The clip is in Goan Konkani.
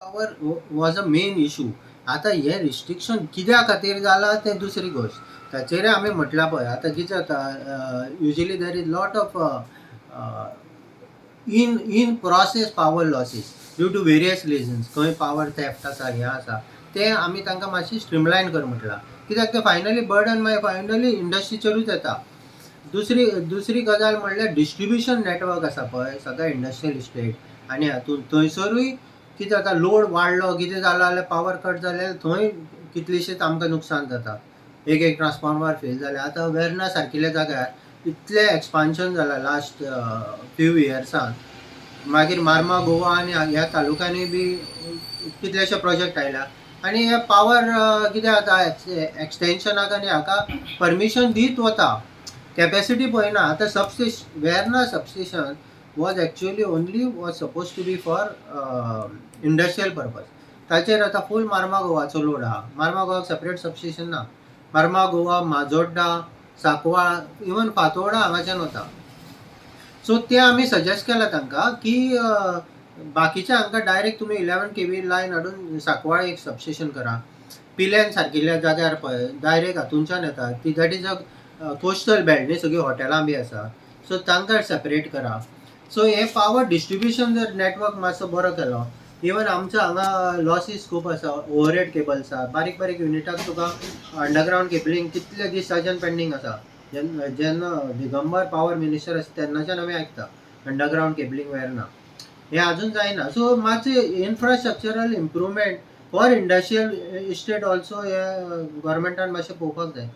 Power was a main issue. आतां हें रिस्ट्रिक्शन कित्या खातीर जालां तें दुसरी गोश्ट. ताचेरय आमी म्हटलां पळय, आतां कितें जाता, usually there is lot of in process power losses due to various reasons. खंय पावर थेफ्ट आसा, हें आसा, तें आमी तांकां मातशें स्ट्रीमलायन कर म्हटलां, कित्याक तें फायनली बर्डन मागीर फायनली इंडस्ट्रीचेरूच येता. दुसरी गजाल म्हणल्यार डिस्ट्रिब्युशन नेटवर्क आसा पळय, सगळ्या इंडस्ट्रियल इस्टेट आनी हातून थंयसरूय कितें जाता, लोड वाडलो, कितें जालां जाल्यार, पावर कट जाल्यार थंय कितलीशीच आमकां नुकसान जाता. एक एक ट्रान्सफॉर्मर फेल जाले. आतां वेर्ना सारकिल्या जाग्यार इतलें एक्सपान्शन जालां लास्ट फ्यू इयर्सान. मागीर मार्मा गोवा आनी ह्या तालुक्यांनी बी कितलेशे प्रोजेक्ट आयल्या आनी हे पावर कितें जाता, एक्सटेन्शनाक आनी हाका परमिशन दीत वता, कॅपेसिटी पळयना. आतां substation, Verna substation was actually only was suppose to be for industrial purpose. ताचेर आतां फूल मार्मा गोवाचो लोड आहा. मार्मा गोवाक सेपरेट सबस्टेशन ना. मार्मा गोवा, माजोड्डा, सांकवाळ, इवन फातोर्डा हांगाच्यान वता. सो ते आमी सजेस्ट केलां तांकां की बाकीच्या हांकां डायरेक्ट तुमी 11 केवी लायन हाडून सांकवाळ एक सबस्टेशन करा. पिल्यान सारकिल्ल्या जाग्यार पळय, डायरेक्ट हातूंच्यान येता ती, that is a coastal belt न्ही, सगळीं हॉटेलां बी आसा, सो तांकां सेपरेट करा. सो हे पावर डिस्ट्रिब्युशन जर नेटवर्क मातसो बरो केलो, इवन आमचो हांगा लॉसीस खूब आसा. ओवरहेड केबल्स आसा, बारीक बारीक युनिटाक तुका अंडरग्रावंड केबलिंग कितले दीस पेंडींग आसा. जेन्ना जेन्ना दिगंबर पावर मिनिस्टर आसा तेन्नाच्यान आमी आयकता अंडरग्रावंड केबलिंग वेर्ना, हें अजून जायना. सो मातशें infrastructural improvement for industrial estate also हे गव्हर्मेंटान मातशें पळोवपाक जाय.